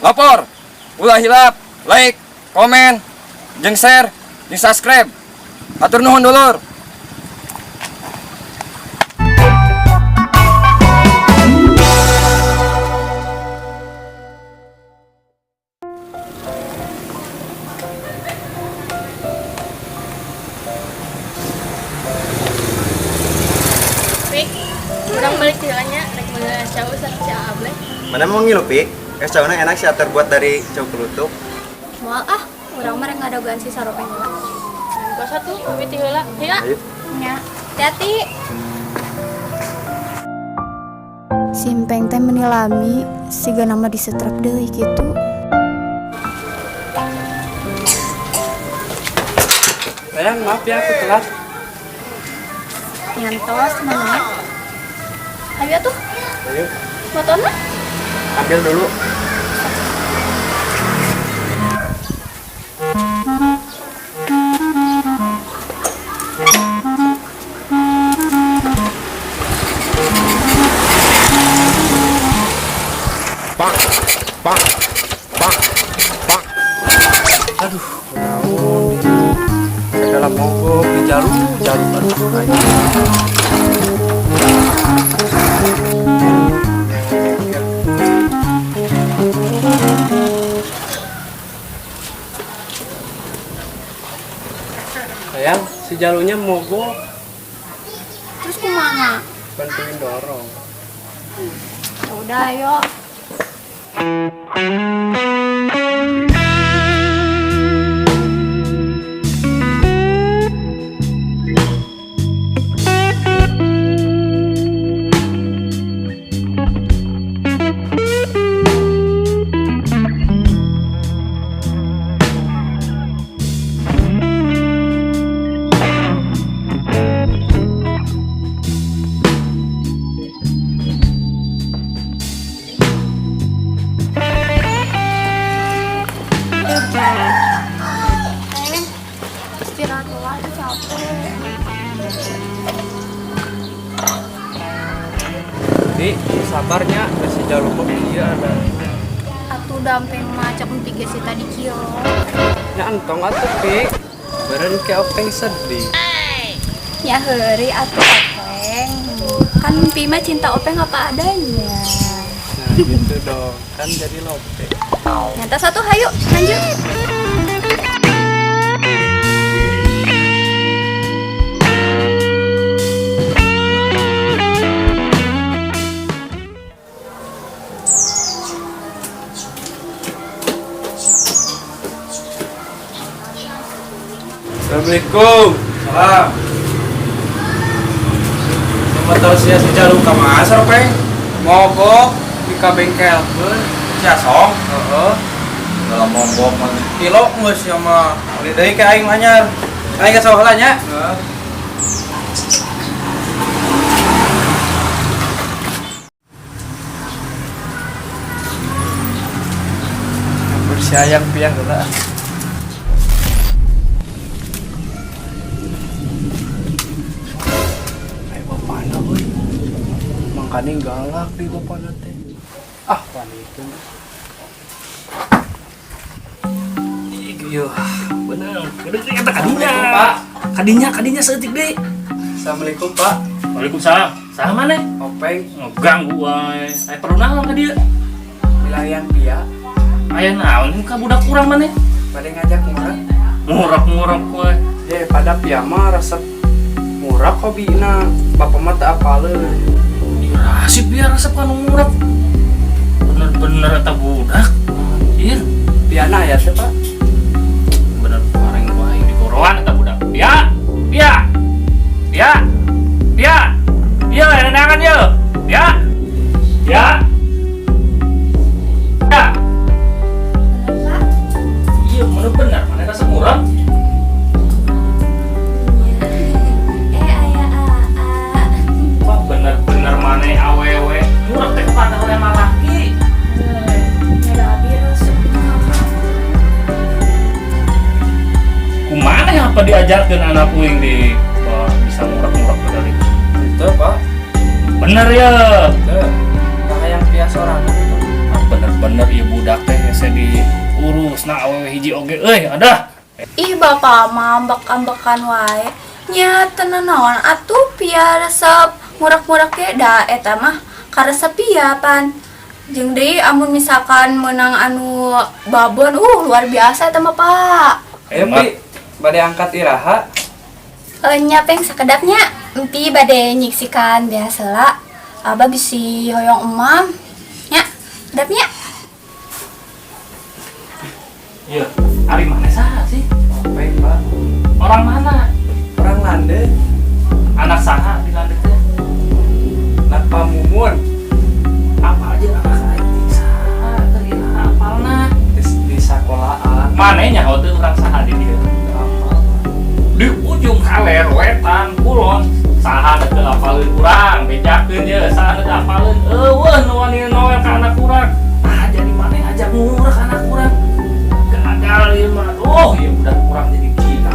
Lapor. Ulah hilap, like, komen, jeung share, jeung subscribe. Hatur nuhun dulur. Pik, urang balik jalannya, rek meuli es cau sareng si Able. Mana mau ngilu, Pik? Es caunya enak sih, terbuat dari cau kelutuk. Moal ah, urang mah rek ngadagoan si Saropeng heula. Kos atuh, mimiti heula. Hiya. Ayo. Nya, hati-hati. Simpeng teh meni lami, siga nama disetrap deui kitu. Sayang, maaf ya aku telat. Nyantos mana? Ayo tuh, Ayo, motorna. ambil dulu. Aduh, kunaon ke dalam mogok di jalur, jalur aduh aing. Sayang, si jalurnya mogok, Terus kumaha? Bantuin dorong. Ya udah, ayo. Neng, istirahat dulu aja capek. Di, sabarnya, si jalur kok iya ada. Atuh dampeng mah cek tiga si tadi kieu. Ya entong atuh, Pik. Beren ke openg sedih. Ya heuri atuh Openg. Kan Pi mah cinta Openg apa adanya. Nah, gitu dong. Kan jadi lope. Nyata satu, hayu lanjut. Assalamualaikum. Salam. Motor sia si jalur ka masar, Peng. Mogok di ka bengkelkeun. Sia song. Heeh. Dalam mogok mah. Kilo geus sia mah. Beli deui ke aing anyar. Aing ka sawah lah nya. Heeh. Bersayang piang heula. Ayo bapana euy. Mangkane galak di bapana teh. Ah, panikeun. Iya, bener. Bener eta kadinya. Pak. Kadinya, kadinya saeutik deui. Assalamualaikum, Pak. Waalaikumsalam. Saha maneh? Openg, Ngeganggu wae. Aya perlu naon ka dieu? Wilayan pia, Aya naon ka budak urang maneh? Bade ngajak murah. Ngurap-ngurap wae. Ya, pada pia mah resep murah hobina. Bapak mah teu apaleun. Dirasip biar resep kanu ngurap. Bener-bener eta budak. Iya, Piana ya teh, Pak. Bener pareng wae di goroan eta budak. Ya, ya. Ya. Ya. Ya, nenangan ye. Ya. Ya. Ya. Iya, bener-bener mana resep ngurap? Eh, aya aa. Wah, bener-bener mana awewe ngurap teh kepada oleh malaki. Ada abi resep. Kumaha ya apa diajarkeun anak uing di wah, bisa ngurap-ngurap ke dari Itu, Pak. Bener ya. Teu. Kahayang pia sorangan itu. Ah, bener-bener ieu budak teh. Hese diurus na awewe hiji oge euy ada. Ih, bapak mah ambek-ambekan wae. Nya tenan naon atuh Pia resep ngurak-ngurak ge da eta mah karesep Pia pan. Jeung deui amun misalkan menang anu babon luar biasa eta mah, Pak. Ayo Pi, bade angkat iraha. Nya Peng sakedapnya empi bade nyiksikan biasa lah. Abah bisi hoyong emam. Nya, kedapnya. Iya, ari mana saha sih? Openg, Pak. Orang mana? Orang Lande, Anak saha di Lande teh? anak Pak Mumun. Apa aja anak aing saha teh iraha apalna? Di sekolahan. Maneh nyaho teu urang saha di dieu? Apa? Di ujung kaler wetan kulon saha nu teu apaleun urang bejakeun ye saha nu teu apaleun eueuh nu wani noel ka anak urang. Ah jadi maneh ajak ngurek anak urang gagal ieu mah. Oh ya udah kurang jadi gila.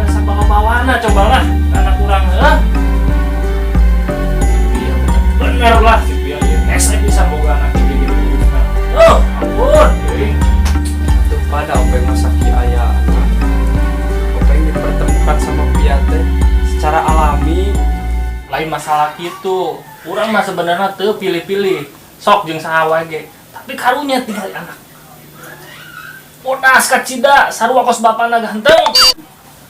Rasa bawa-bawana cobalah anak urang heuh. Iya bener lah si Pia ieu hese bisa boga anak hiji gitu. Oh ampun teuing. Tuh pada Openg masa ki aya anak. Openg dipertemukan sama Pia teh secara alami. Lain masalah gitu urang mah sebenarnya teu pilih-pilih sok jeung saha wae ge tapi karunya tinggal anak bodas kacida sarua kos bapana ganteng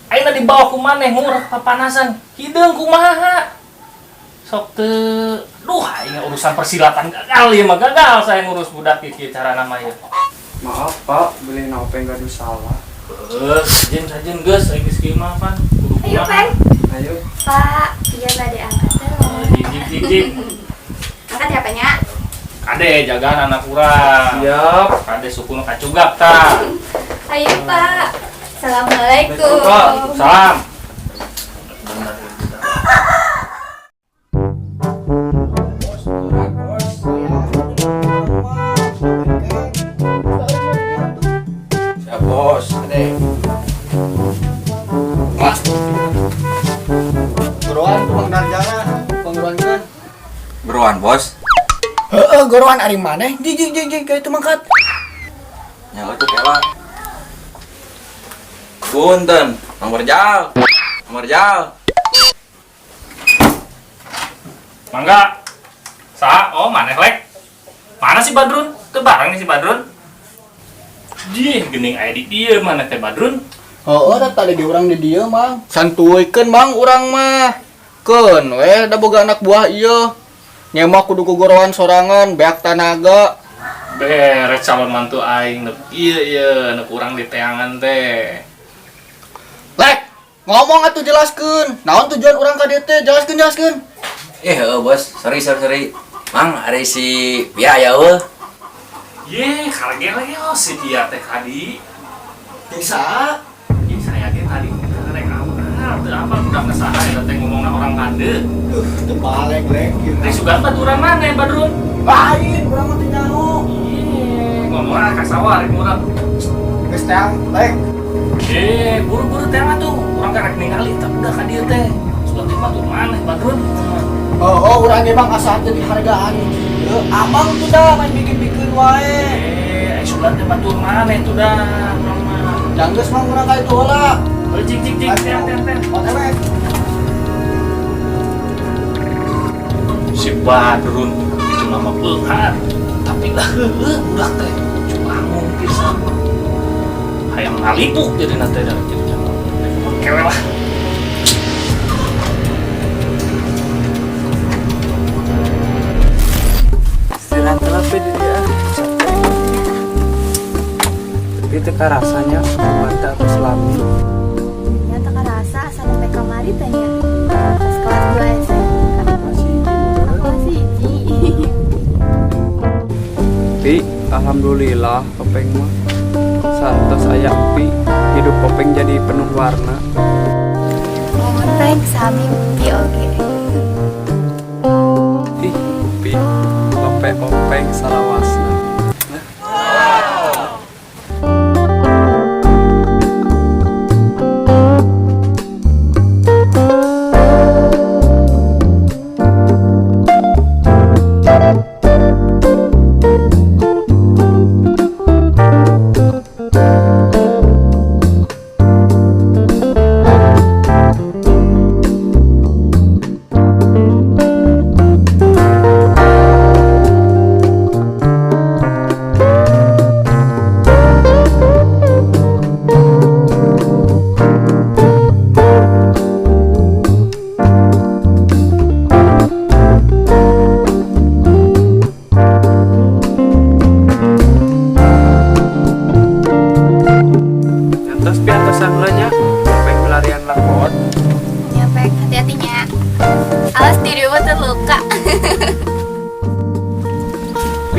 ayeuna dibawa ku maneh ngurek papanasan hideung kumaha sok teu duh aing urusan persilatan gagal ieu mah gagal saya ngurus budak kieu cara nama ieu. Maaf Pak, beli na Openg gaduh salah. Geus, sajen sajen geus aing geus kieu mah pan kudu Ayo, kumaha. Peng. Ayo. Pak, iya bade angkat terus. Jijik jijik. Angkat ya, Pak nya? Kade jagaan anak urang. Siap. Kade sukuna kacugak tah. Ayo, Pak. Assalamualaikum. Pak. Salam. Siap bos. Ade. Goroan tuh Bang Darjana, panggeroankeun. Beruan bos. Heeh, goroan ari maneh? Jing jing jing ka itu mangkat. Nya itu kela. Punten, nomor jal. Nomor jal. Mangga. Sa, oh maneh lek. Mana si Badrun? Teu bareng nih si Badrun. Jih, geuning aya di dieu mana teh Badrun? Heeh, da tadi di urang di dieu, Mang. Santuikeun, Mang, urang mah. Keun we da boga anak buah ieu. Nyemak kudu gogoroan sorangan, beak tanaga. Beres calon mantu aing nu ieu ieu nu kurang di teangan teh. Lek, ngomong atuh jelaskeun. Naon tujuan urang ka dieu teh? Jelaskeun, jelaskeun. Eh, heuh bos. Sorry, sorry, sorry. Mang, ada si Pia ya eueuh. Ye, karege si dia teh tadi. Bisa. Ih, saya ge tadi rek apal, teu apal budak saha eta teh ngomongna orang kande. Teu balek lek kieu. Teh sugan baturan maneh Badrun? Lain, urang mah teu nyaho. Ih, ngomongna ka sawah rek murah. Geus teang, lek. Eh, buru-buru teh mah tuh, urang teh rek ningali eta budak ka dieu teh. Sugan teh batur maneh Badrun. Oh, urang ge Bang asa teu dihargaan kieu. Amang tuh dah main bikin-bikin wae. Eh, sugan teh batur maneh tuh dah urang mah. Jang geus Mang urang ka itu heula. Oh, cing cing cing, teh teh teh. OTW. Si Badrun itu nama beunghar, tapi lah heueuh budak teh culangung pisan. Hayang ngalipuk jadi nanti dari jadi kewe lah. Istirahat lah Pi di dia. Tapi teu karasanya mata aku selami. Ya teu karasa asa sampai kamari teh nya. Pas kelas 2 SMK. Masih Aku masih hiji. Pi, alhamdulillah Openg mah. Santos aya Pi, hidup Openg jadi penuh warna. Mohon Peng sami Pi oge. Ih, Pi, Ope Openg salawasna.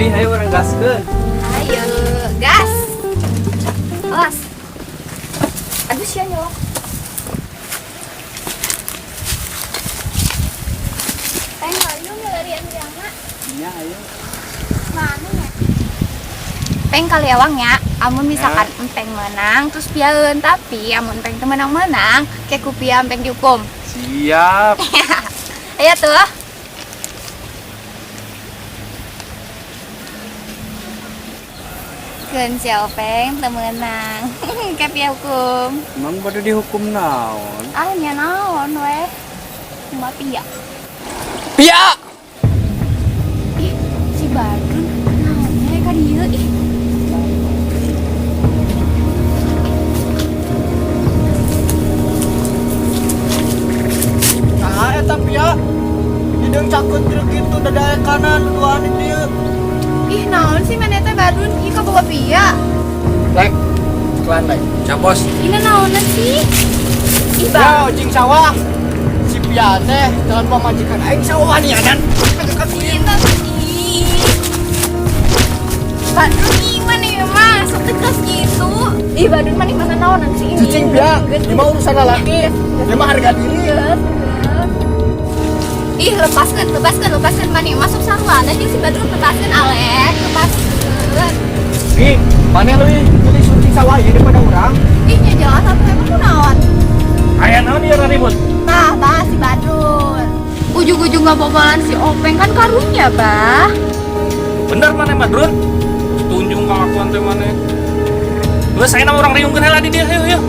Pi, hayu urang gaskeun. Ayo, gas. Awas. Aduh, sia nyolok. Peng, ayo ngelarian jama. Iya, ayo. Mana ya? Peng kali awang ya, amun misalkan empeng menang terus piaeun, tapi amun empeng teu menang-menang, ke ku pia empeng dihukum. Siap. Ayo tuh. Keun si Openg teu meunang. Ke pia hukum. Emang bade dihukum naon? Ah, nya naon weh. Cuma pia. Pia! Ih, si Badrun naonnya ka dieu ih. Nah, eta Pia. Hideung cakut truk itu dadaek kanan duaan di dieu. Ih, naon sih maneh teh Badrun? Ih, kaboga pia. Lek. Iklan lek. Siap, Bos. Ini naonan sih? Ih, Ya, Bang. cing sawah. Si Pia teh calon pamajikan aing sawah nianan. Cinta ih. Badrun ih mana ya mah sok tegas gitu. Ih, Badrun mana mana naonan sih ini? Cicing Pia, ini mah urusan laki. Dia mah harga diri. Ih, lepaskan, lepaskan, lepaskan mana masuk sarwana jeung si Badrun, lepaskan Alek, lepaskan. Ih, mana lebih pilih suci sawah ya daripada orang? Ih, nya jelas atuh emang kunaon. Aya naon ieu ribut? Tah, bah si Badrun. Ujung-ujung nggak bobolan si Openg kan karunya, bah. Bener maneh Badrun? Tunjung kalakuan teh maneh. Geus ayeuna urang riungkeun heula di dieu, hayu hayu.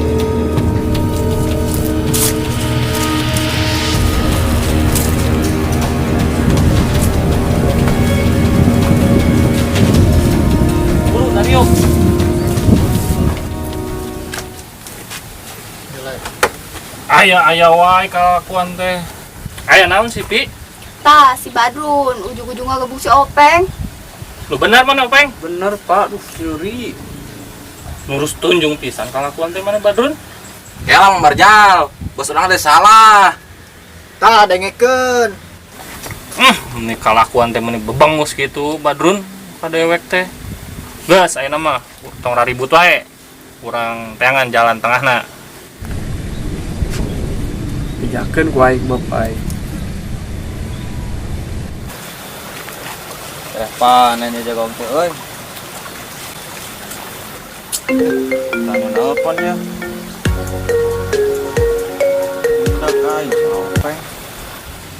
Buru Dario. Aya aya wae kalakuan teh. Aya naon sih, Pi? Tah, si Badrun ujung-ujung ngagebuk si Openg. Lu bener mana, Openg? Bener, Pak. Duh, nyeri. Nurus tunjung pisan kalakuan teh mana Badrun? Kelang Barjal, bos urang ada salah. Tah, dengekeun. Ini kalakuan teh meni bebengus gitu Badrun ka dewek teh. Geus ayeuna mah tong raribut wae. Urang teangan jalan tengahna. Bejakeun ku aing bapak aing. Eh, panen ya jagong teh euy. Tanu nelpon ya. Budak aing Openg.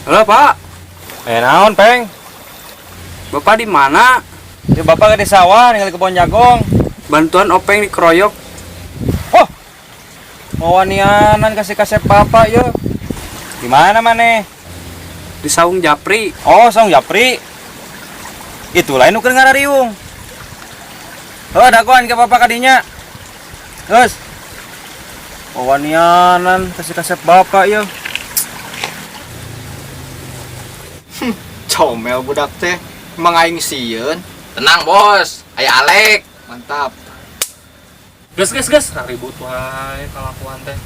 Halo, Pak. Eh, naon, Peng? Bapak di mana? Ya bapak ke di sawah ningali kebon jagung. Bantuan Openg dikeroyok. Oh. Mau wanianan kasih kasep bapak ya. Di mana maneh? Di Saung Japri. Oh, Saung Japri. Itu lain nu keur ngarariung. Heuh, dagoan ke bapak kadinya. Geus. Mau wanianan kasih kasep bapak ya. Comel budak teh. Emang aing sieun. Tenang, Bos. Aya Alek. Mantap. Geus geus geus raribut wae kalakuan teh.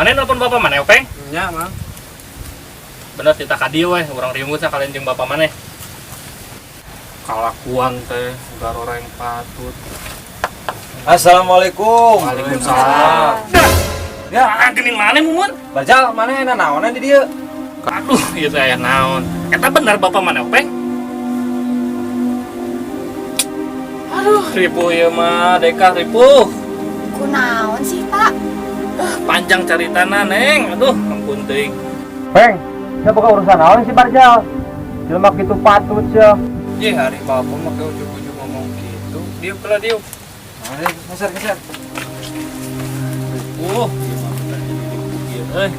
Maneh nelpon bapak maneh, Openg? Nya, Mang. Bener tita ka dieu we, urang riungut sakalian jeung bapak maneh. Kalakuan teh garoreng patut. Assalamualaikum. Waalaikumsalam. Ya, Ah, geuning maneh Mumun? Bajal, maneh enak naonan di dieu? Aduh, ieu teh aya naon. Eta bener bapak maneh, Openg? Aduh, ripuh ieu mah, Deka ripuh. Kunaon sih, Pak? Panjang caritana, Neng. Aduh, ampun teuing. Peng, siapa buka urusan naon si Barjal? Jelema kitu patut sia. Ih, hari bapak make ujung-ujung ngomong gitu. Diuk lah, diuk. Ayo, geser geser. Ripuh, ieu mah bener jadi ripuh ieu euy.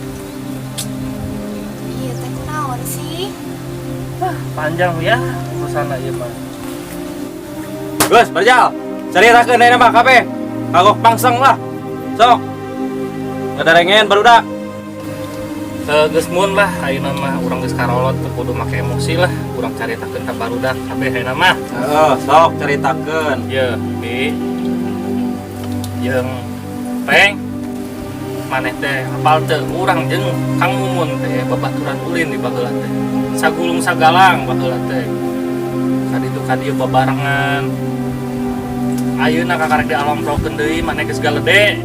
Iya, teh kunaon sih? Panjang ya urusan ieu mah. Geus, Barjal. Caritakeun ayeuna mah kabeh. Kagok pangseng lah. Sok. Ngadarengen barudak. Geus mun lah ayeuna mah urang geus karolot teu kudu make emosi lah. Urang caritakeun ka barudak kabeh ayeuna mah. Heeh, sok caritakeun. Ye, Pi. Jeung Peng. Maneh teh apal teu urang jeung Kang Mumun teh babaturan ulin di baheula teh. Sagulung sagalang baheula teh. Kaditu kadieu babarengan. Ayeuna kakarek dialomprokeun deui, maneh geus galede.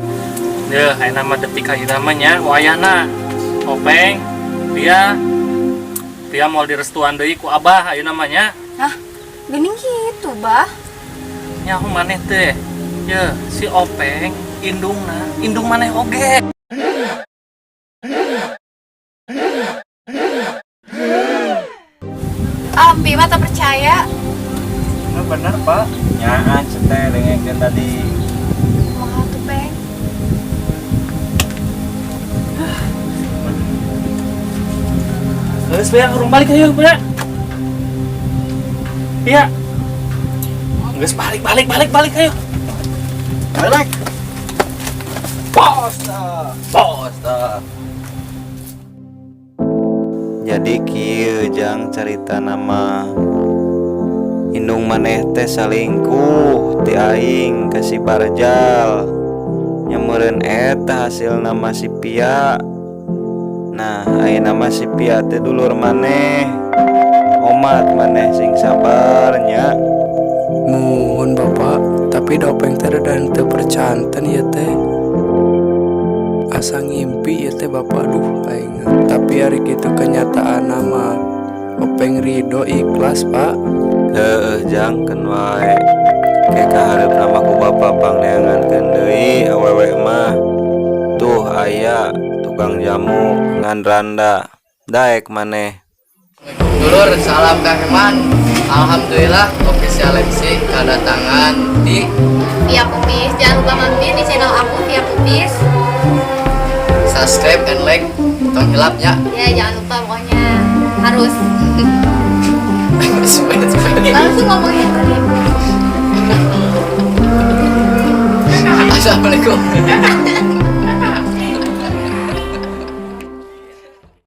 Deuh, ayeuna mah detik ayeuna mah nya wayahna. Openg, dia dia mau direstuan deui ku Abah ayeuna mah nya. Hah, geuning gitu, Bah. Nyaho maneh teh. Ye, si Openg indungna, indung maneh oge. Ampi mah tak percaya. Nah, bener, Pak. Nyaan cete dengekeun tadi. Kumaha tuh, Peng? Geus we urang balik ayo, Pak. Iya. Geus balik balik balik balik ayo. Balik. Bos dah. Bos dah. Jadi kieu jang carita nama indung maneh teh salingkuh ti aing ka si Barjal. Nya meureun eta hasilna mah si Pia. Nah, ayeuna mah si Pia teh dulur maneh. Omat maneh sing sabar nya. Muhun Bapak, tapi da Openg teh rada teu percanten ieu teh. Asa ngimpi ieu teh Bapak, duh aing. Tapi ari kitu kenyataanna mah Openg ridho ikhlas, Pak. Heueuh jang, keun wae. Ke kahareupna mah ku bapa pangneangankeun deui awewe mah. Tuh aya tukang jamu ngan randa. Daek maneh. Dulur, salam Kaheman. Alhamdulillah official MC kedatangan di Via Pupis, jangan lupa mampir di channel aku Via Pupis. Subscribe and like, tong hilapnya. Ya, jangan lupa pokoknya harus. Supaya- Langsung ngomongnya tadi. Assalamualaikum.